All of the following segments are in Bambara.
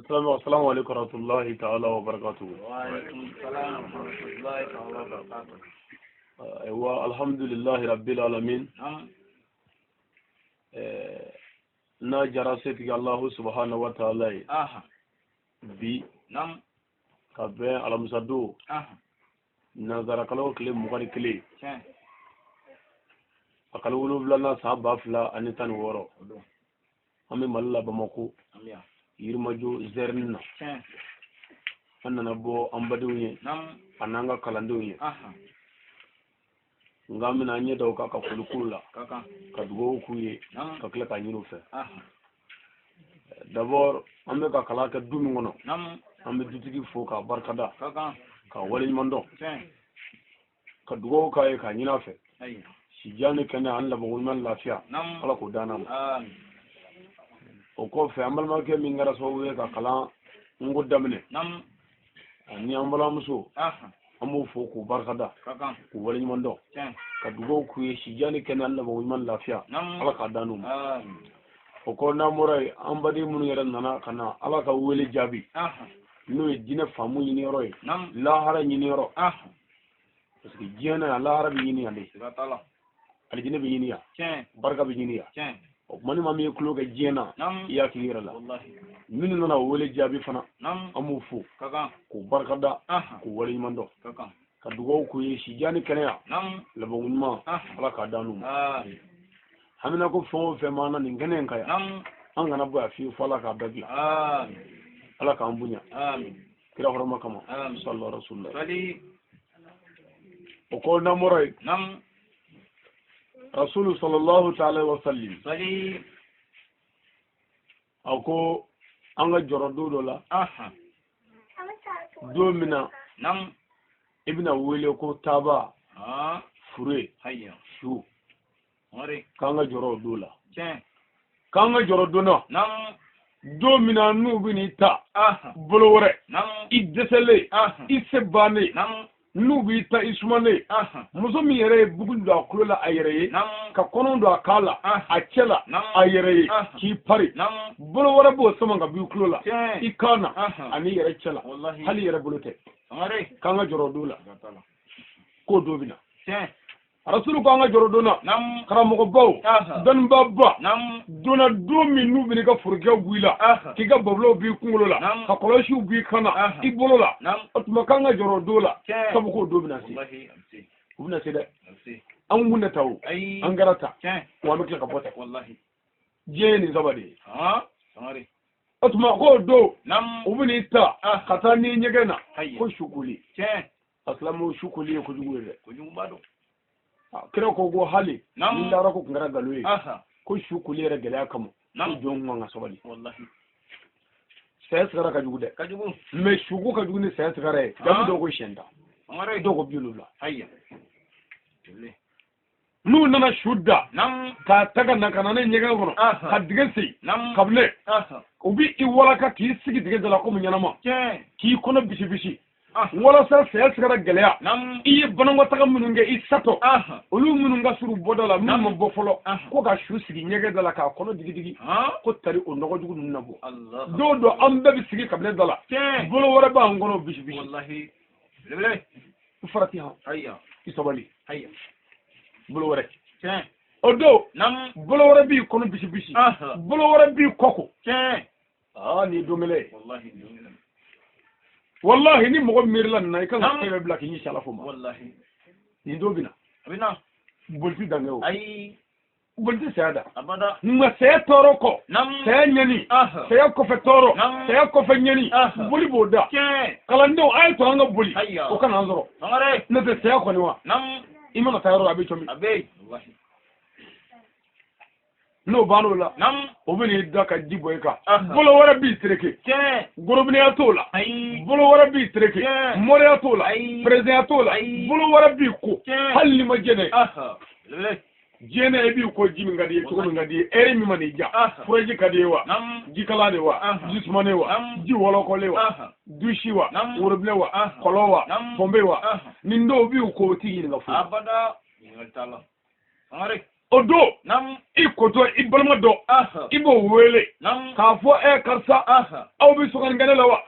Assalamu alaikum warahmatullahi ta'ala wa barakatuhu. Wa alaikum salam wa rahmatullahi ta'ala wa barakatuh. Ayiwa, alhamdulillahi rabbil alamin. N'a jara setigi Allahu subhanahu wa ta'ala ye. Bi ka bɛn alamisa don, nanzara kalo tile 21, a kalo 7nan, san 2016, an bɛ Mali la, Bamako, Yirimajɔ zɛrini na. An nana bɔ an badenw ye a n'an ka kalandenw ye, nka an bɛna an ɲɛ da o kan ka foli k'u la, ka dugawu k'u ye, ka tila k'a ɲini u fɛ. D'abord, an bɛ ka kalan kɛ du min kɔnɔ, an bɛ dutigi fo k'a barikada, k'a waleɲuman dɔn, ka dugawu k'a ye, k'a ɲini a fɛ sijan ni kɛnɛya ani labanko ɲuman, lafiya, Ala k'o d'an ma. O kɔfɛ, an balimakɛ min kɛra sababu ye ka kalan n ko daminɛ, ani an balimamuso, an b'o fo k'u barikada, k'u waleɲuman dɔn, ka dugawu k'u ye, sijan ni kɛnɛya ani labanko ɲuman, lafiya, Ala k'a d'an n'u ma. O kɔ, n'an bɔra yen, an baden minnu yɛrɛ nana ka na Ala ka wele jaabi, n'o ye diinɛ faamu ɲiniyɔrɔ ye, lahara ɲiniyɔrɔ, parce que diɲɛ na yan, lahara bɛ ɲini yan de, alijinɛ bɛ ɲini yan, barika bɛ ɲini yan. O tuma, ni maa min ye tulo kɛ diɲɛ na, i y'a k'i yɛrɛ la. Minnu nana o wele jaabi fana, an b'u fo k'u barikada, k'u waleɲuman dɔn, ka dugawu k'u ye, sijan ni kɛnɛya, labanko ɲuman, Ala k'a d'an n'u ma. Hamina ko fɛn o fɛn b'an na nin kɛnɛ in kan yan, an kana bɔ yan fiyewu fo Ala k'a bɛɛ dilan. Ala k'an bonya kira hɔrɔma kama, sallallahu rasulillah. O kɔ, n'an bɔra yen, Rasulu sallallahu ta'ala wa sallim a ko an ka jɔrɔ don dɔ la, don min na i bɛna wele ko taaba fure su, k'an ka jɔrɔ o don la, k'an ka jɔrɔ don na, don min na n'u bɛ n'i ta bolo wɛrɛ, i dɛsɛlen, i se bannen, n'u b'i ta i sumanen, muso min yɛrɛ ye bugun don a tulo la a yɛrɛ ye, ka kɔnɔ don a kan la a cɛ la a yɛrɛ ye, k'i pari, bolo wɛrɛ b'o sama ka bɔ i tulo la, i kan na, ani i yɛrɛ cɛ la, hali i yɛrɛ bolo tɛ. K'an ka jɔrɔ o don la, k'o don bɛ na. Rasulu ko an ka jɔrɔ don na, karamɔgɔbaw, dɔnnibaba donna, don min n'u bɛ n'i ka forokɛw bɔ i la, k'i ka babilaw b'i kunkolo la, ka kɔlɔsiw b'i kan na, i bolo la. O tuma, k'an ka jɔrɔ o don la, sabu k'o don bɛna se, u bɛna se dɛ. An kun tɛ ta o, an kɛra ta wa, an bɛ tila ka bɔ ta. Diɲɛ ye nin saba de ye. O tuma, k'o don u bɛ n'i ta ka taa n'i ɲɛgɛn na ko sukoli. A silamɛw, sukoli ye kojugu ye dɛ. Kira ko hali ni lahara ko tun kɛra nkalon ye, ko su koli yɛrɛ gɛlɛya kama, ko jɔn kun kan ka sabali. Saya sigara ka jugu dɛ, mais suko ka jugu ni saya sigara ye. Jamu dɔw ko 10,000, dɔw ko 70. N'u nana su da k'a ta ka na ka na ne ɲɛgɛn kɔnɔ, ka dingɛ sen kabinɛ, u bɛ i walaka k'i sigi dingɛ da la komi ɲɛnama, k'i kɔnɔ bisi bisi, walasa saya sigara gɛlɛya, i ye banakɔtaga minnu kɛ i satɔ, olu minnu ka surun bɔda la, minnu ma bɔ fɔlɔ, ko ka su sigi ɲɛgɛn da la k'a kɔnɔ digi digi, ko tari o nɔgɔ jugu ninnu na bɔ. Don dɔ, an bɛɛ bɛ sigi kabinɛ da la, bolo wɛrɛ b'an kɔnɔ bisi bisi. I farati han, i sabali, bolo wɛrɛ o don, bolo wɛrɛ b'i kɔnɔ bisi bisi, bolo wɛrɛ b'i kɔ ko. Aa, nin ye don kelen ye wallahi. Ni mɔgɔ miirila nin na, i kan ka fɛn bɛɛ bila k'i ɲɛsin Ala fo ma. Nin don bɛ na, boli ti dan kɛ o, boli ti saya da, nka saya tɔɔrɔ kɔ, saya ɲɛni, saya kɔfɛ tɔɔrɔ, saya kɔfɛ ɲɛni, boli b'o da. Kalandenw, a ye to an ka boli, o kana an sɔrɔ. N'o tɛ, saya kɔni wa, i mana taa yɔrɔ, a bɛ cɔmi. N'o bann'o la, o bɛ n'i da ka ji bɔ i kan, bolo wɛrɛ b'i tereke, gorobinɛya t'o la, bolo wɛrɛ b'i tereke, moriya t'o la, perezidanya t'o la, bolo wɛrɛ b'i ko, hali n'i ma jɛnɛ. Diɲɛ, i b'i ko ji min ka di i ye, cogo min ka di i ye, ɛri min ma n'i diya, furaji ka di i ye wa, jikalan de wa, ji sumanen wa, ji wɔlɔkɔlen wa, dusi wa, worobinɛ wa, kɔlɔn wa, pɔnpe wa, nin dɔw b'i ko, o t'i ɲininka foyi. O don i kotɔ i balima dɔ i b'o wele k'a fɔ ɛ karisa aw bɛ sokɔnikɛnɛ la wa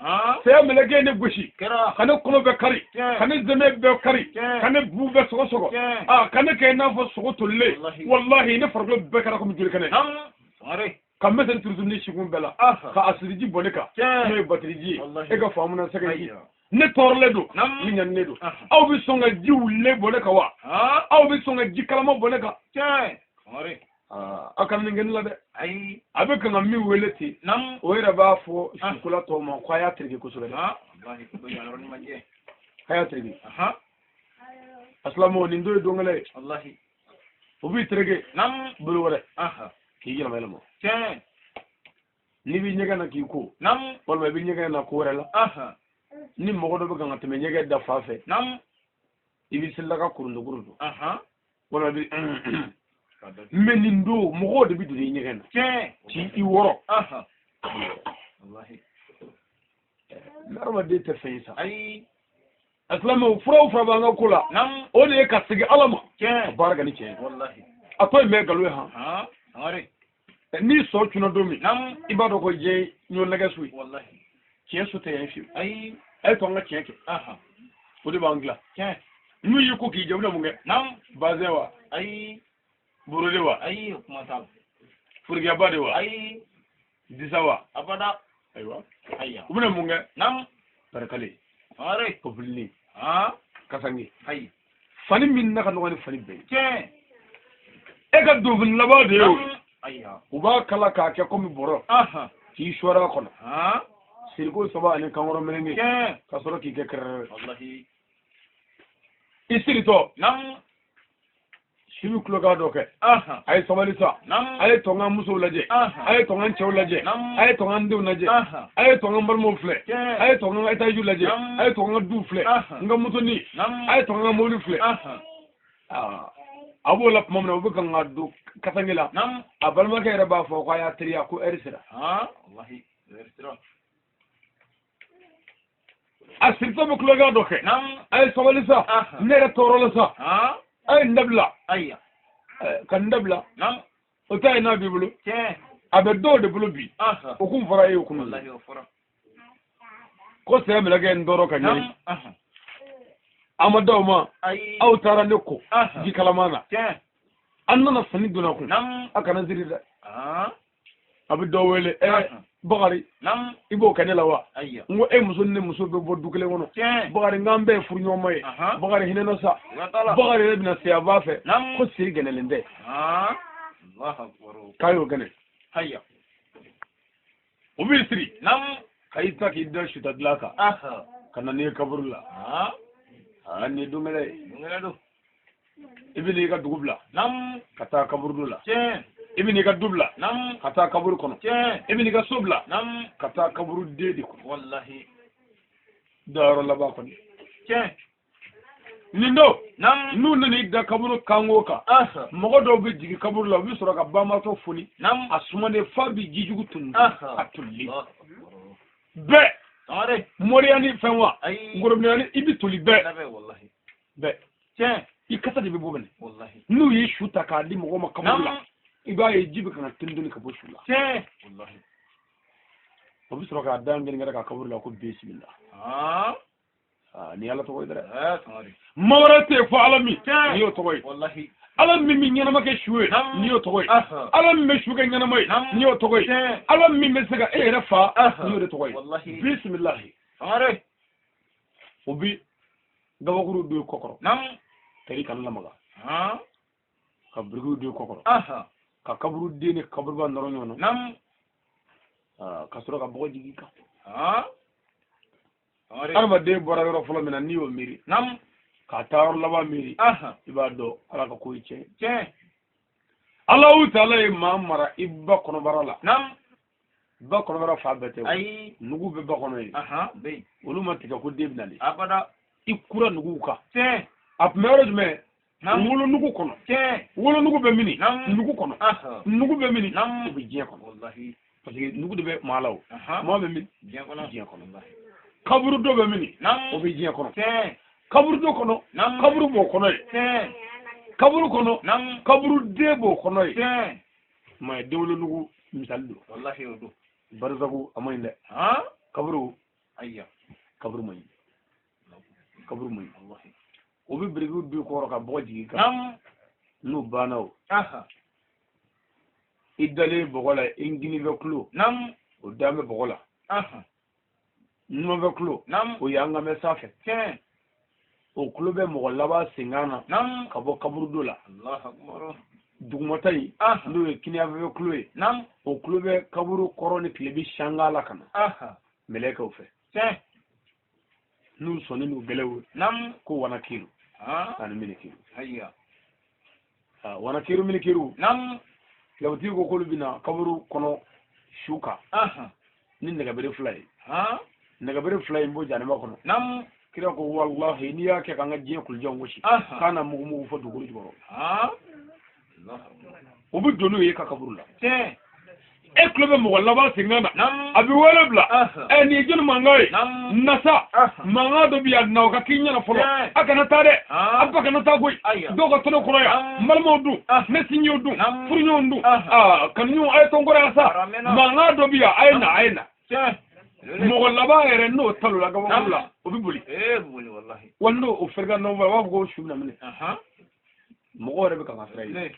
saya mɛlɛkɛ ye ne gosi ka ne kɔnɔ bɛɛ kari ka ne zɛmɛ bɛɛ kari ka ne bu bɛɛ sɔgɔsɔgɔ ka ne kɛ i n'a fɔ sogo tolilen walahi ne farikolo bɛɛ kɛra komi joli kɛnɛ ka mɛsɛri turuturu ni sikun bɛɛ la ka asiriji bɔn ne kan n'o ye batiriji ye e ka faamu na sɛgɛ ji ne tɔɔrɔlen don ne ɲaninen don aw bɛ sɔn ka ji wulilen bɔn ne kan wa aw bɛ sɔn ka ji kalama bɔn ne kan aw kana nin kɛ ne la dɛ a bɛ kan ka min wele ten o yɛrɛ b'a fɔ sukola tɔw ma ko a y'a tereke kosɛbɛ dɛ a y'a tereke a silamɛw nin don ye don gɛlɛn ye o b'i tereke bolo wɛrɛ k'i yɛlɛma yɛlɛma n'i bɛ ɲɛgɛn na k'i ko walima i bɛ ɲɛgɛn na ko wɛrɛ la ni mɔgɔ dɔ bɛ kan ka tɛmɛ ɲɛgɛn da fan fɛ i bɛ selilaka kuruntu kuruntu walima i bɛ mɛ nin don mɔgɔw de bɛ don i ɲɛgɛn na k'i wɔrɔ hadamaden tɛ fɛn ye sa a silamɛw fura o fura b'an ka ko la o de ye ka segin ala ma ka baara kɛ ni tiɲɛ ye a tɔ in bɛɛ nkalon ye han n'i sɔn cunna don min i b'a dɔn ko diɲɛ ɲɔ nɛgɛ so ye tiɲɛ so tɛ yan fiyewu a ye to an ka tiɲɛ kɛ o de b'an dilan n'u y'i ko k'i jɛ u bɛna mun kɛ bazɛn wa borode wa forokiyaba de wa disa wa ayiwa u bɛna mun kɛ parakale popilini kasange fani min na ka nɔgɔn ni fani bɛɛ ye e ka donfini laban de ye o u b'a kala k'a kɛ komi bɔrɔ k'i suwara a kɔnɔ siriko saba ani kankɔrɔ melenge ka sɔrɔ k'i kɛ kɛrɛrɛ i siritɔ su bɛ kulokan dɔ kɛ a ye sabali sa a ye tɔn ka musow lajɛ a ye tɔn ka cɛw lajɛ a ye tɔn ka denw lajɛ a ye tɔn ka balimaw filɛ a ye tɔn ka etaziw lajɛ a ye tɔn ka duw filɛ n ka motoni a ye tɔn ka mobili filɛ a b'o la tuma min na u bɛ kan ka don kasange la a balimakɛ yɛrɛ b'a fɔ ko a y'a teliya ko ɛri sera a siritɔ bɛ kulokan dɔ kɛ a ye sabali sa ne yɛrɛ tɔɔrɔla sa a ye n dabila ka n dabila o ta ye n'a b'i bolo a bɛ dɔw de bolo bi o kun fɔra e ye o kun ko saya mɛlɛkɛ n tɔɔrɔ ka ɲani a ma da o ma aw taara ne ko ji kalaman na an nana fani donna kun a kana siri dɛ a bɛ dɔ wele ɛ Bakari i b'o kɛ ne la wa n ko e muso ni ne muso bɛ bɔ du kelen kɔnɔ Bakari n k'an bɛɛ ye furuɲɔgɔnma ye Bakari hinɛ na sa Bakari yɛrɛ bɛna se a b'a fɛ ko siri gɛnɛlen tɛ k'a y'o gɛnɛ o b'i siri ka i ta k'i da suta dilan kan ka na n'i ye kaburu la aa nin ye don gɛlɛn ye i bɛ n'i ka dugu bila ka taa kaburudo la i bɛ n'i ka du bila ka taa kaburu kɔnɔ i bɛ n'i ka so bila ka taa kaburuden de kɔnɔ dayɔrɔ laban kɔni nin don n'u nana i da kaburu kanko kan mɔgɔ dɔw bɛ jigin kaburu la u bɛ sɔrɔ ka banbaatɔ foni a sumanen f'a bɛ jijugu toli a tolilen bɛɛ moriya ni fɛn wa ngorobinɛ ni i bɛ toli bɛɛ bɛɛ tiɲɛ i kasa de bɛ bɔ minɛ n'u ye su ta k'a di mɔgɔ ma kaburu la i b'a ye ji bɛ ka na toni ka bɔ su la tiɲɛ o bɛ sɔrɔ k'a da gɛrɛgɛrɛ ka kaburu la ko bisimila nin ala tɔgɔ ye dɛ maa wɛrɛ tɛ yen fo ala min nin y'o tɔgɔ ye ala min bɛ ɲɛnama kɛ su ye nin y'o tɔgɔ ye ala min bɛ su kɛ ɲɛnama ye nin y'o tɔgɔ ye ala min bɛ se ka e yɛrɛ fa nin y'o de tɔgɔ ye bisimilahi o bi gabakuru don i kɔkɔrɔ tari kana lamaga ka birikiw don i kɔkɔrɔ ka kaburu den ni kaburuba nɔrɔ ɲɔgɔn na ka sɔrɔ ka bɔgɔ jigin i kan adamaden bɔra yɔrɔ fɔlɔ min na n'i y'o miiri k'a taa yɔrɔ laban miiri i b'a dɔn ala ka ko ye tiɲɛ ye Alahu taala ye maa mara i ba kɔnɔbara la ba kɔnɔbara fa bɛɛ tɛ ayi nugu bɛ ba kɔnɔ yen olu ma tigɛ ko den bɛ nalen abada i kura nuguw kan a tun bɛ yɔrɔ jumɛn wolonugu kɔnɔ wolonugu bɛ mini nugu kɔnɔ nugu bɛ mini o bɛ diɲɛ kɔnɔ parce que nugu de bɛ maa la o maa bɛ min diɲɛ kɔnɔ kaburudo bɛ mini o bɛ diɲɛ kɔnɔ kaburudo kɔnɔ kaburu b'o kɔnɔ yen. Kaburu kɔnɔ, kaburu den b'o kɔnɔ yen. Ma ye denwolonugu misali don. Wallahi o don. Barisaku a ma ɲi dɛ. Kaburu. Ayiwa. Kaburu ma ɲi. Kaburu ma ɲi. O bɛ birikiw bin kɔrɔ ka bɔgɔ jigin kan. N'u banna o. I dalen bɔgɔ la, i ginifɛ kulo. O dan bɛ bɔgɔ la. Numanfɛ kulo. O y'an ka mɛn sanfɛ. O kulo bɛ mɔgɔ laban senkan na ka bɔ kaburudo la. Dugumata in n'o ye kiniyanfɛ kulo ye. O kulo bɛ kaburu kɔrɔ ni tile bɛ sanga la ka na. Mɛlɛkɛw fɛ. N'u sɔnni n'u gɛlɛw ye. Ko wanakiru. Ani minikiru. Wanakiru minikiru. Kitabutigi ko k'olu bɛna kaburu kɔnɔ su kan. Ni nɛgɛbere fila ye. Nɛgɛbere fila in b'o janɛmɛ kɔnɔ. Kira ko walahi n'i y'a kɛ k'an ka diɲɛ kulujanw gosi. K'a na mugu mugu fɔ dugukolo jukɔrɔ. O bɛ don n'u ye ka kaburu la. E tulo bɛ mɔgɔ laban senkan na. A bɛ wele bila. Ɛ nin ye jɔnni mankan ye? Nasa. Mankan dɔ bɛ yan na o ka k'i ɲɛna fɔlɔ. A kana taa dɛ. A ba kana taa koyi. Dɔw ka tɔnɔ kɔrɔ yan. N balimaw dun. Ne sinjiw dun. Furuɲɔgɔnw dun. Aa kanuɲɔgɔnw a ye tɔn kɔrɔ yan sa. Mankan dɔ bɛ yan a ye na a ye na. Mɔgɔ laban yɛrɛ n'o talola kabakuru la o bɛ boli. Wa n'o o fɛrɛ nɔfɛ a b'a fɔ ko su bɛna minɛ. Mɔgɔ yɛrɛ bɛ kan ka sira ye.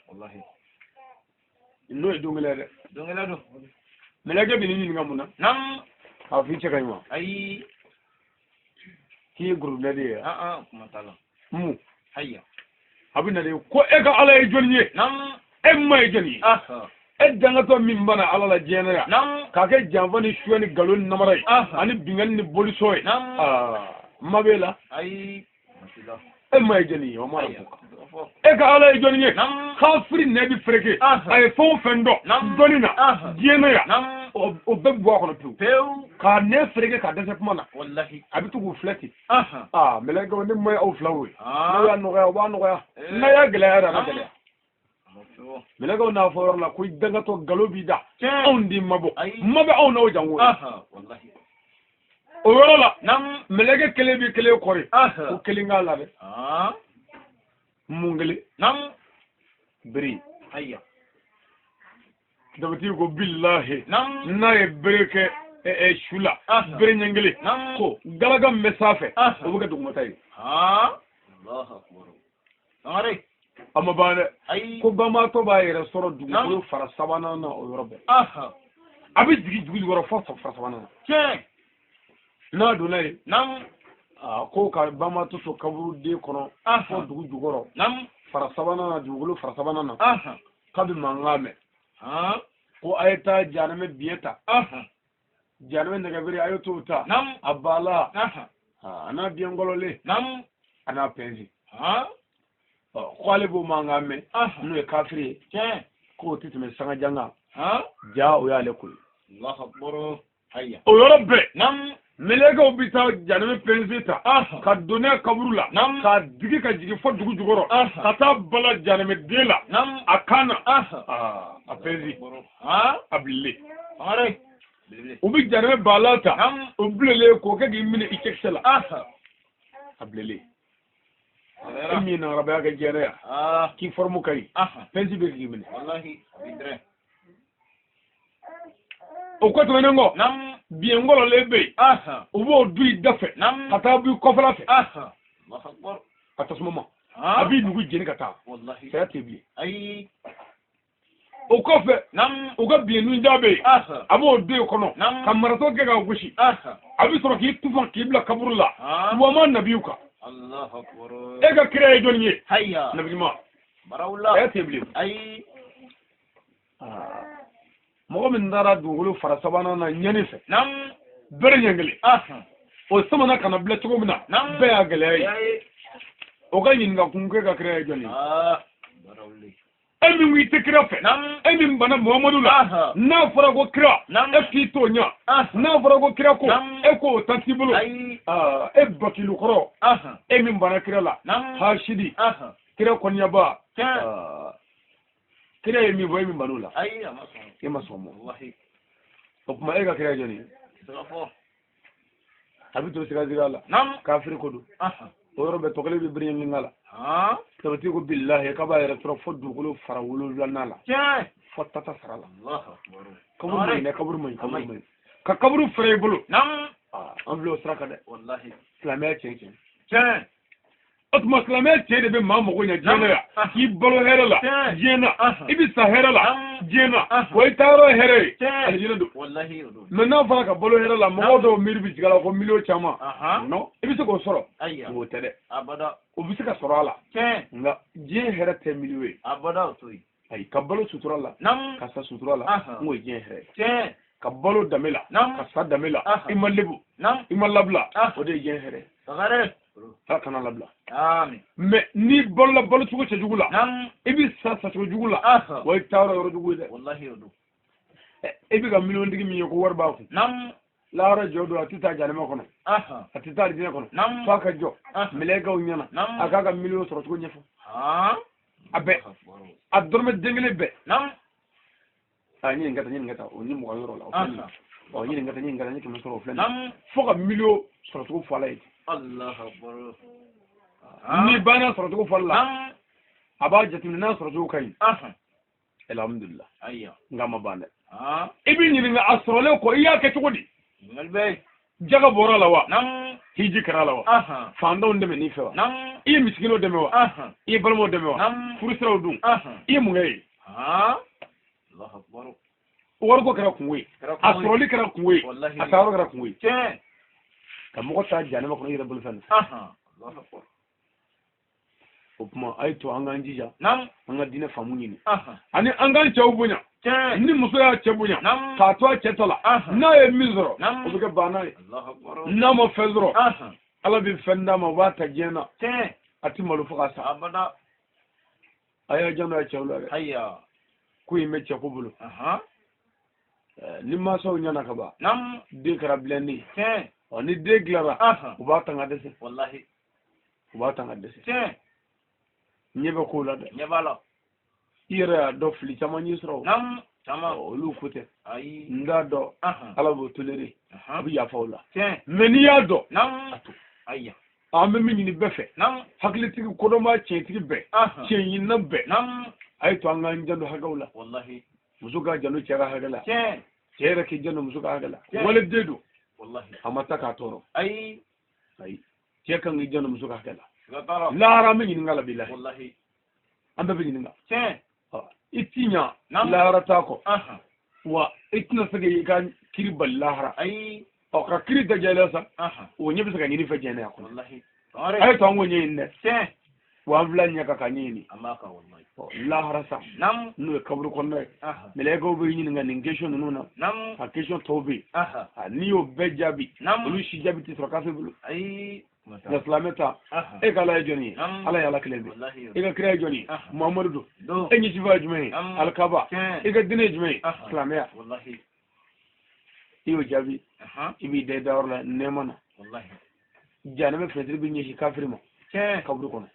N'o ye don kelen ye dɛ. Don kelen don. Mɛlɛkɛ bɛ n'i ɲininka mun na? K'a fɔ i cɛ ka ɲi wa? Ayi. K'i ye gorobinɛ de ye wa? Kuma t'a la. Mun? Ayiwa. A bɛ na de ko e ka Ala ye jɔnni ye? E ma ye jɔnni ye? E dangatɔ min banna Ala la diɲɛ na yan. K'a kɛ janfa ni suɲɛ ni nkalon ni namara ye. Ani binkanni ni bolisɔn ye. Ma b'e la? Ayi. E ma ye jɔnni ye? O ma e ka Ala ye jɔnni ye? Kafiri nɛ bɛ fereke. A ye fɛn o fɛn dɔn. Dɔnni na. Diɲɛ na yan. O bɛɛ bɛ bɔ a kɔnɔ pewu. K'a nɛ fereke k'a dɛsɛ kuma na. A bɛ to k'u filɛ ten. Aa mɛlɛkɛw ne ma ye aw filaw ye. N'aw y'a nɔgɔya o b'a nɔgɔya. N'a y'a gɛlɛya yɛrɛ a n'a gɛlɛya. Mɛlɛkɛw n'a fɔ yɔrɔ la ko i dangatɔ nkalon b'i da. Anw de mabɔ. Ma bɛ anw n'aw jango ye. O yɔrɔ la. Mɛlɛkɛ kelen bɛ kelen kɔri. Ko kelen k'a la dɛ. Mun kelen. Bere. Kitabutigi ko bilahi. N'a ye bere kɛ su la. Bere ɲɛ kelen. Ko galaga min bɛ sanfɛ. O bɛ kɛ dugumata ye. A ma ban dɛ. Ko banbaatɔ b'a yɛrɛ sɔrɔ dugukolo fara sabanan na o yɔrɔ bɛɛ. A bɛ jigin dugu jukɔrɔ fo fara sabanan na. N'a donna yen. Ko ka banbaatɔ to kaburuden kɔnɔ. Fo dugu jukɔrɔ. Fara sabanan na dugukolo fara sabanan na. K'a bɛ mankan mɛn. Ko a ye taa janɛmɛ biɲɛ ta. Janɛmɛ nɛgɛbere a ye t'o ta. A bala. A n'a biɲɛ kɔlɔlen. A n'a pɛnsi. Ko ale b'o mankan mɛn. N'o ye kafiri ye. K'o tɛ tɛmɛ sangajan kan. Ja o y'ale ko ye. O yɔrɔ bɛɛ. Mɛlɛkɛw bɛ taa janɛmɛ pɛnsi ta. Ka don n'a kaburu la. K'a digi ka jigin fo dugu jukɔrɔ. Ka taa bala janɛmɛ den la. A kan na. A pɛnsi. A bilen. U bɛ janɛmɛ bala ta. O bilelen k'o kɛ k'i minɛ i cɛkisɛ la. A bilelen. E min ye nangarabaya kɛ diɲɛ na yan. K'i fɔrɔmu ka ɲi. Pɛnsi bɛ k'i minɛ. O kɔ tɛmɛnen kɔ. Biɲɛ kɔlɔlen bɛ yen. U b'o du i da fɛ. Ka taa b'i kɔfɛla fɛ. A tasuma ma. A b'i nugu jeni ka taa. Saya tɛ bilen. O kɔfɛ. U ka biɲɛ nunja bɛ yen. A b'o don i kɔnɔ. Ka maratɔ kɛ k'a gosi. A bɛ sɔrɔ k'i tufa k'i bila kaburu la. Wa ma nabiw kan. E ka kira ye jɔnni ye? Nabi ɲuman. Saya tɛ bilen. Mɔgɔ min taara dugukolo fara sabanan na ɲɛni fɛ. Bere ɲɛ kelen. O samana ka na bila cogo min na. Bɛɛ y'a gɛlɛya ye. O ka ɲininka kun k'e ka kira ye jɔnni ye? E min ko i tɛ kira fɛ. E min banna Muhamadu la. N'a fɔra ko kira. E k'i t'o ɲɛ. N'a fɔra ko kira ko. E k'o ta t'i bolo. E bakilu kɔrɔ. E min banna kira la. Hasidi. Kira kɔniyaba. Kira ye min fɔ e min ban'o la. E ma sɔn ma. O tuma e ka kira ye jɔnni ye? A bɛ to siga siga la. Kafiri ko don. O yɔrɔ bɛɛ tɔ kelen bɛ bere ɲɛ la. Sabatigi ko bilahi k'a b'a yɛrɛ sɔrɔ fo dugukolo fara 7nan la. Fo tata sara la. Kaburu ma ɲi dɛ, kaburu ma ɲi, kaburu ma ɲi. Ka kaburu fɛrɛ i bolo. An filɛ o sira kan dɛ. Silamɛya tiɲɛ tiɲɛ. O tuma silamɛya tiɲɛ de bɛ maa mago ɲɛ diɲɛ na yan. K'i balo hɛrɛ la diɲɛ na, i bɛ sa hɛrɛ la diɲɛ na, wa i taayɔrɔ ye hɛrɛ ye, alijinɛ don. Mɛ n'a fɔra ka balo hɛrɛ la, mɔgɔw dɔw miiri bɛ jigin a la ko miliyɔn caman. Non, i bɛ se k'o sɔrɔ, o tɛ dɛ. O bɛ se ka sɔrɔ a la. Nka diɲɛ hɛrɛ tɛ miliyɔn ye. Ayi, ka balo sutura la, ka sa sutura la, n k'o ye diɲɛ hɛrɛ ye. Ka balo danbe la, ka sa danbe la, i ma lebu, i ma labila, o de ye diɲɛ hɛrɛ ye. Ala kana labila. Mɛ n'i balola balocogo cɛjugu la, i bɛ sa sacogo jugu la, wa i taayɔrɔ yɔrɔ jugu ye dɛ. E bɛ ka miliyɔntigi min ye ko wari b'a kun, lahara jɔ don, a tɛ taa jahanama kɔnɔ, a tɛ taa alijinɛ kɔnɔ, f'a ka jɔ mɛlɛkɛw ɲɛna, a k'a ka miliyɔn sɔrɔcogo ɲɛfɔ. A bɛɛ, a dɔrɔmɛ den kelen bɛɛ. A ɲini ka taa, ɲini ka taa, o ni 20 yɔrɔ la, o filɛ nin ye. Ɔ, ɲini ka taa, ɲini ka taa, n ye 100 sɔrɔ, o filɛ nin ye. Fo ka miliyɔn sɔrɔcogo fɔ ala ye. Ni banna sɔrɔcogo fɔli la, a b'a jateminɛ n'a sɔrɔcogo ka ɲi. Alhamdulillah. Nka ma ban dɛ. I b'i ɲininka a sɔrɔlen kɔ, i y'a kɛ cogo di? Jaga bɔra la wa? Hiji kɛra la wa? Fantanw dɛmɛ n'i fɛ wa? I ye misikinaw dɛmɛ wa? I ye balimaw dɛmɛ wa? Furusiraw dun? I ye mun kɛ ye? Wariko kɛra kungo ye, a sɔrɔli kɛra kungo ye, a taayɔrɔ kɛra kungo ye. Ka mɔgɔ taa jahanama kɔnɔ i yɛrɛ bolofɛn nɔfɛ. O tuma a ye to an k'an jija, an ka diinɛ faamu ɲini, ani an k'an cɛw bonya. Ni muso y'a cɛ bonya k'a to a cɛ ta la, n'a ye min sɔrɔ, o bɛ kɛ banna ye. N'a ma fɛn sɔrɔ, Ala bɛ fɛn d'a ma, o b'a ta diɲɛ na, a ti malo fo ka sa. A y'a janto a cɛw la dɛ. Ko in bɛ cɛ ko bolo. Ni mansaw ɲɛna ka ban, den kɛra bilennen ye. Ɔ, ni den dilanna, u b'a tanga dɛsɛ. U b'a tanga dɛsɛ. Ɲɛ bɛ kow la dɛ. I yɛrɛ y'a dɔn fili caman y'i sɔrɔ. Olu ko tɛ. N t'a dɔn, Ala b'o toléré, a bɛ yafa o la. Mɛ n'i y'a dɔn, a to. An bɛ min ɲini bɛɛ fɛ, hakilitigi, kodɔnbaa, tiɲɛtigi bɛɛ, tiɲɛ ɲinina bɛɛ, a ye to an k'an janto hakɛw la. Muso ka janto cɛ ka hakɛ la, cɛ yɛrɛ k'i janto muso ka hakɛ la. Waliden don, a ma taa k'a tɔɔrɔ. Ayi, cɛ kan k'i janto muso ka hakɛ la. Lahara an bɛ ɲininka la bilahi, an bɛɛ bɛ ɲininka. I ti ɲa lahara t'a kɔ, wa i tɛna se k'i ka kiri bali lahara. Ɔ, ka kiri da jɛlen sa, o ɲɛ bɛ se ka ɲini fɛ jɛnɛ a kɔnɔ. A ye to an k'o ɲɛɲini dɛ. Wa an fila ɲɛ kan ka ɲɛɲini. Lahara sa, n'o ye kaburu kɔnɔna ye, mɛlɛkɛw bɛ ɲininka nin question ninnu na, a question tɔw bɛ yen. N'i y'o bɛɛ jaabi, olu si jaabi tɛ sɔrɔ kafe bolo. Nka silamɛ ta, e ka Ala ye jɔnni ye? Ala ye Ala kelen de. E ka kira ye jɔnni ye? Muhamadu don. E ɲɛsifa ye jumɛn ye? Alikaba. E ka diinɛ ye jumɛn ye? Silamɛya. I y'o jaabi, i b'i da i dayɔrɔ la nɛɛma na. Jahanama fenêtre bɛ ɲɛsin kafiri ma kaburu kɔnɔ,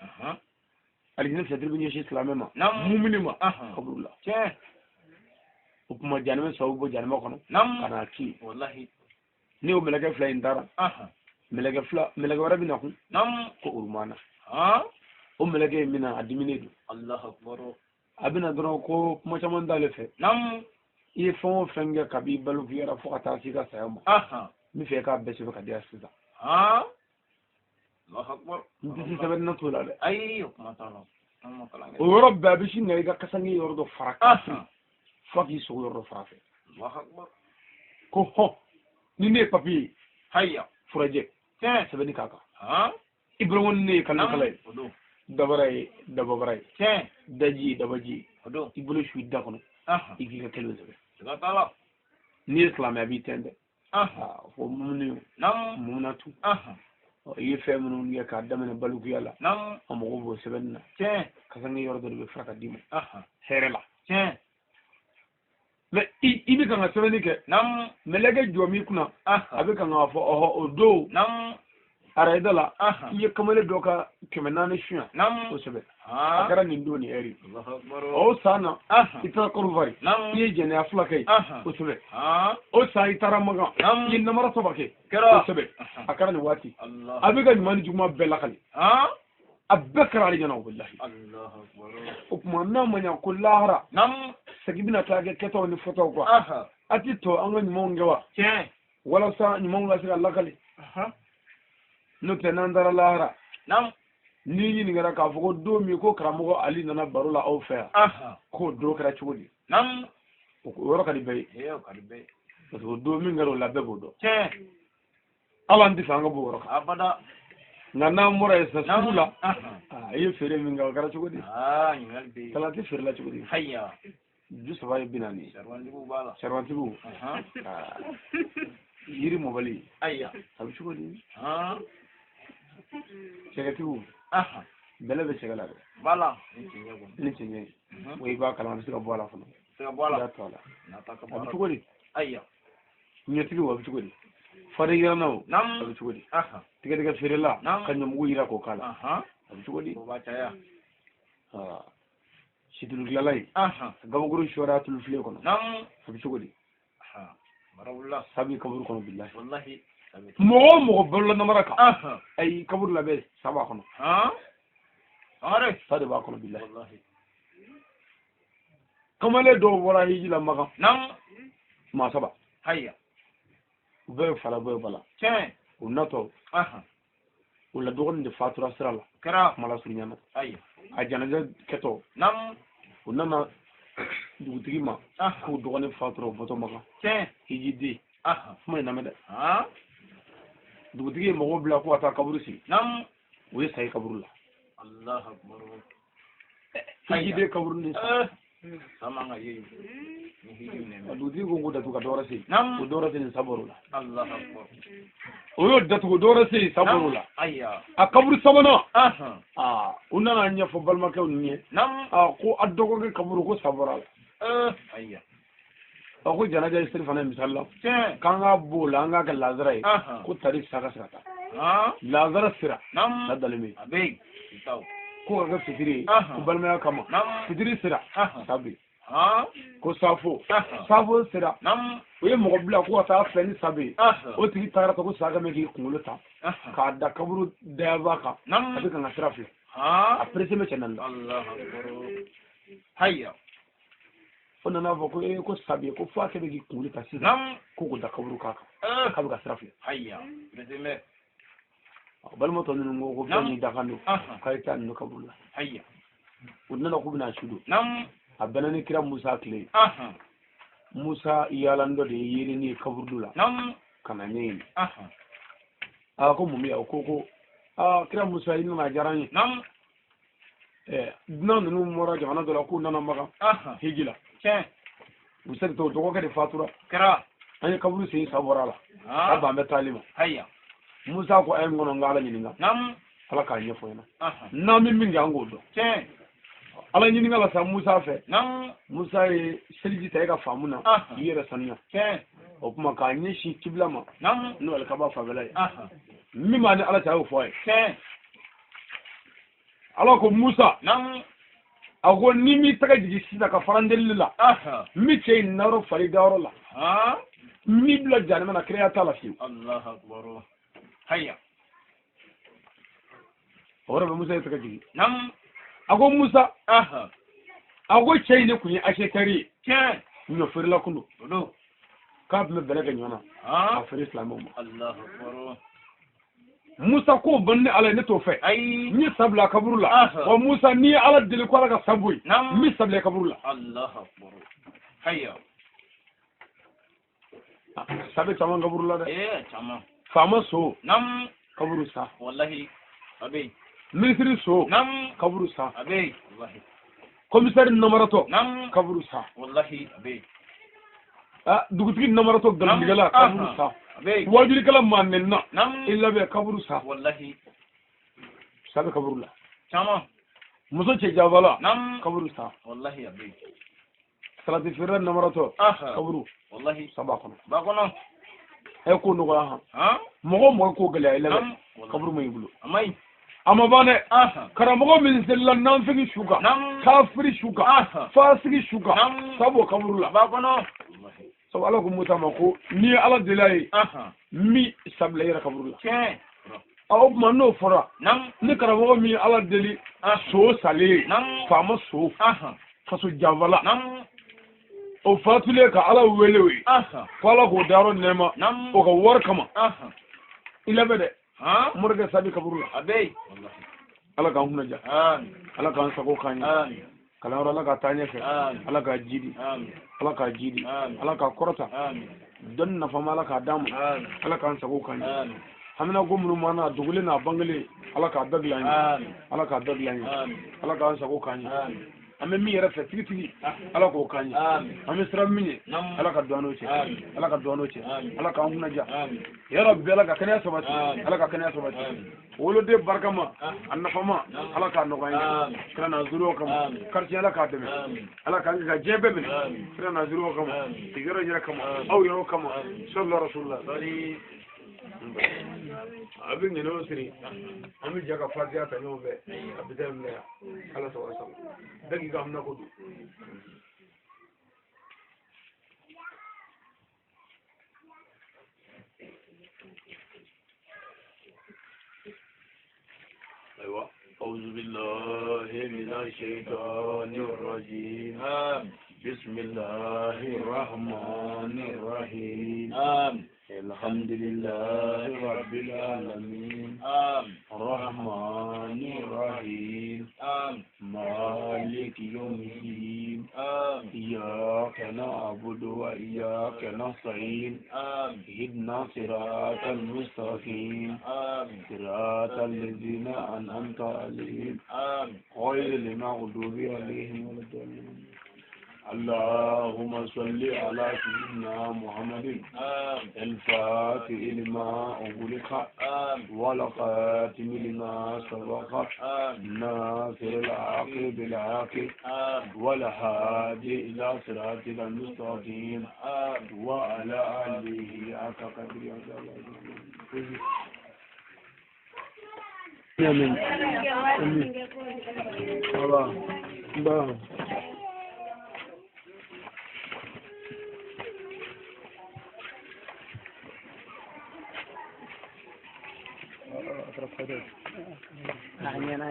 alijinɛ fenêtre bɛ ɲɛsin silamɛ ma, mumini ma kaburu la. O tuma jahanama sababu bɔ jahanama kɔnɔ ka n'a ki. Ni o mɛlɛkɛ fila in taara, mɛlɛkɛ fila, mɛlɛkɛ wɛrɛ bɛ na kun ko urumana. O mɛlɛkɛ in bɛna, a diminen don. A bɛna dɔrɔn ko kuma caman t'ale fɛ. I ye fɛn o fɛn kɛ kabi balokuyara fo ka taa se i ka saya ma, n bɛ fɛ i k'a bɛɛ sɛbɛn ka di yan sisan. N tɛ se sɛbɛnni na t'o la dɛ. O yɔrɔ bɛɛ a bɛ sin ka i ka kasange yɔrɔ dɔ fara fo k'i sogo yɔrɔ dɔ fara fɛ. Ko hɔn, ni ne ye papiye ye, furajɛ sɛbɛnni k'a kan. I bolo ni ne ye kala ye, dabara ye dababara ye, daji ye dabaji ye. I bolo su i da kɔnɔ, i k'i ka kelen sɛbɛn. N'i ye silamɛ, a b'i tɛntɛn. Fo mumuni mumunatu, i ye fɛn minnu kɛ k'a daminɛ balikuya la, a mago b'o sɛbɛnni na. Kasange yɔrɔ dɔ de bɛ fara ka d'i ma hɛrɛ la. Mɛ i bɛ kan ka sɛbɛnni kɛ, mɛlɛkɛ jɔ m'i kunna, a bɛ kan k'a fɔ ɔhɔ o don. Arayida la i ye kamalen dɔ ka 400 suɲɛ kosɛbɛ a kɛra nin don ni ɛri o san na i taara Kɔdiwari i ye jɛnɛya 2 kɛ kosɛbɛ o san i taara Makan i ye namara 3 kɛ kosɛbɛ a kɛra nin waati a bɛ ka ɲuman ni juguman bɛɛ lakali a bɛɛ kɛra ale ɲɛna walahi o tuma n'a ma ɲa ko lahara segin bɛna taa kɛ kɛtaw ni fɔtaw quoi a ti to an ka ɲumanw kɛ wa walasa ɲumanw ka se ka lakali n'o tɛ n'an taara lahara n'i ɲininkara k'a fɔ ko don min ko karamɔgɔ Ali nana baro la aw fɛ yan k'o don kɛra cogo di o yɔrɔ ka di bɛɛ ye parce que o don min kɛra o la bɛɛ b'o dɔn ala an tɛ fɛ an ka b'o yɔrɔ kan nka n'an bɔra yen sisan sugu la i ye feere min kɛ o kɛra cogo di salati feerela cogo di ju 3 ye 40 ye sariwantigiw yiri mɔbali a bɛ cogo di sɛgɛtigiw bɛlɛ bɛ sɛgɛ la dɛ ni cɛncɛn ye o i b'a kalama a bɛ se ka bɔ a la fana i b'a to a la a bɛ cogo di ɲɛtigiw a bɛ cogo di fari yirannaw a bɛ cogo di tigɛdigɛ feerela ka ɲɔmugu yira k'o k'a la a bɛ cogo di situlu dilanla ye gabakuru sɔrɔ tulu filen kɔnɔ a bɛ cogo di sabi kaburu kɔnɔ bilahi mɔgɔ o mɔgɔ balola namara kan ayi kaburu labɛn sa b'a kɔnɔ sa de b'a kɔnɔ bilahi kamalen dɔw bɔra hiji la Makan maa 3 u bɛɛ ye fala bɛɛ ye bala u natɔ o la dɔgɔnin de fatura sira la kuma lasurunya na a janaja kɛtɔ u nana dugutigi ma k'u dɔgɔnin fatura u bɔtɔ Makan hijiden kuma in lamɛn dɛ dugutigi ye mɔgɔw bila ko ka taa kaburu sigi u ye sa ye kaburu la hijiden kaburu ni sa dugutigi ko datugu ka dɔwɛrɛ se o dɔwɛrɛ se nin sa bɔr'o la o y'o datugu dɔwɛrɛ se sa bɔr'o la a kaburu sabanan u nana ɲɛfɔ balimakɛw ninnu ye ko a dɔgɔkɛ kaburu ko sa bɔra a la a ko janaja ye seli fana ye misali la k'an ka b'o la an k'a kɛ lazara ye ko tari sa ka se ka taa lazara sera sa dalen bɛ yen ko ka kɛ fitiri ye ko balimaya kama fitiri sera sa bɛ yen ko safo safo sera u ye mɔgɔ bila ko ka taa filɛ ni sa bɛ yen o tigi taara ko sa kɛmɛ k'i kunkolo ta k'a da kaburu dayaba kan a bɛ ka n ka sira filɛ a perese bɛ cɛ naani la o nana fɔ ko ee ko sa bɛ yen ko f'a kɛmɛ k'i kunkolo ta sisan ko k'o da kaburu kan k'a bɛ ka sira filɛ balima tɔ ninnu ko ko bɛɛ n'i dakan don k'a ye taa ninnu kaburu la u nana k'u bɛna su don a bɛnna ni kira Musa tile ye Musa yaalan dɔ de ye yeelen ye kaburudu la ka na ɲɛɲini a ko mun bɛ yan o ko aa kira Musa i nana a diyara n ye dunan ninnu bɔra jamana dɔ la k'u nana Makan hiji la u segintɔ u dɔgɔkɛ de fatura an ye kaburu sen sa bɔra a la ka ban bɛ taali ma Musa ko a ye n kɔnɔ n ka Ala ɲininka Ala k'a ɲɛfɔ ɲɛna n'an bɛ min kɛ an k'o dɔn Ala ɲininka la sa Musa fɛ Musa ye seliji ta e ka faamu na k'i yɛrɛ sanuya o tuma k'a ɲɛsin kibila ma n'o alikaba fanfɛla ye min b'a ni Ala cɛ a y'o fɔ a ye Ala ko Musa a ko ni m'i tɛgɛ jigin sisan ka fara n delili la n bɛ cɛ in nayɔrɔ fari dayɔrɔ la n b'i bila jahanama na kiraya t'a la fiyewu. O yɔrɔ bɛ Musa ye tɛgɛ jigin. A ko Musa a ko cɛ in de tun ye asetɛri ye ɲɔ feerela kun don k'a tun bɛ bɛlɛ kɛ ɲɔ na k'a feere silamɛw ma. Musa ko ban ni Ala ye ne t'o fɛ n ye sa bila kaburu la wa Musa n'i ye Ala deli ko Ala ka sa bɔ yen n bɛ sa bila kaburu la. Sa bɛ caman kaburu la dɛ. Faama so kaburu sa. Minisiri so kaburu sa. Komisɛri namaratɔ kaburu sa. Dugutigi namaratɔ nkalontigɛla kaburu sa. Wajulikɛla maa nɛnina i labɛn kaburu sa. Sa bɛ kaburu la. Muso cɛ janfala kaburu sa. Salati feerela namaratɔ kaburu sa b'a kɔnɔ. Ɛ ko nɔgɔya han. Mɔgɔ o mɔgɔ ko gɛlɛya i labɛn Kaburu ma y'i bolo. A ma ban dɛ. Karamɔgɔ min selila nanfigi su kan, kafiri su kan, fasigi su kan, sabu kaburu la. Sabu Ala ko Musa ma ko n'i ye Ala deli a ye min sabila i yɛrɛ kaburu la. O tuma n'o fɔra ni karamɔgɔ min ye Ala deli so salen faama so faso janfala o fatulen ka Ala wele o ye ko Ala k'o dayɔrɔ nɛɛma o ka wari kama i labɛn dɛ. Morikɛ sabi kaburu la. Ala k'an kunna ja. Ala k'an sago k'an ɲɛ. Kalanyɔrɔ Ala k'a taa ɲɛfɛ. Ala k'a jidi. Ala k'a jidi. Ala k'a kɔrɔta. Dɔnni nafama Ala k'a d'an ma. Ala k'an sago k'an ɲɛ. Hamina ko minnu m'an na dogolen n'a bangelen Ala k'a bɛɛ dilan ɲɛ. Ala k'a bɛɛ dilan ɲɛ. Ala k'an sago k'an ɲɛ. An bɛ min yɛrɛ fɛ tigitigi Ala k'o k'an ye. An bɛ siran min ye Ala ka don an n'o cɛ. Ala ka don an n'o cɛ. Ala k'an kunna ja. Ya Rabbi Ala ka kɛnɛya sabati. Ala ka kɛnɛya sabati. Woloden barikama a nafama Ala k'a nɔgɔya an ye. Kira n'a zuriyaw kama. Quartier Ala k'a dɛmɛ. Ala k'an ka diɲɛ bɛɛ minɛ. Kira n'a zuriyaw kama. Yɔrɔ yɛrɛ kama. Aw yɛrɛw kama. Sallallahu rasulullah. A bɛ ŋɛnɛw siri an bɛ jɛ ka fatiya ta ɲɔgɔn fɛ a bɛ taa minɛ yan Ala sago sago bɛɛ k'i ka hamina ko don. Ayiwa أعوذ بالله من الشيطان الرجيم بسم الله الرحمن الرحيم الحمد لله رب العالمين الرحمن الرحيم مالك يوم الدين إياك نعبد وإياك نستعين اهدنا صراط المستقيم صراط الذين أنعمت عليهم غير المغضوب عليهم ولا الضالين اللهم صل على سيدنا محمد الفاتح لما أغلق والخاتم لما سبق ناصر الحق بالحق والهادي إلى صراطك المستقيم وعلى آله حق قدره. آمين. آمين. الله. أنا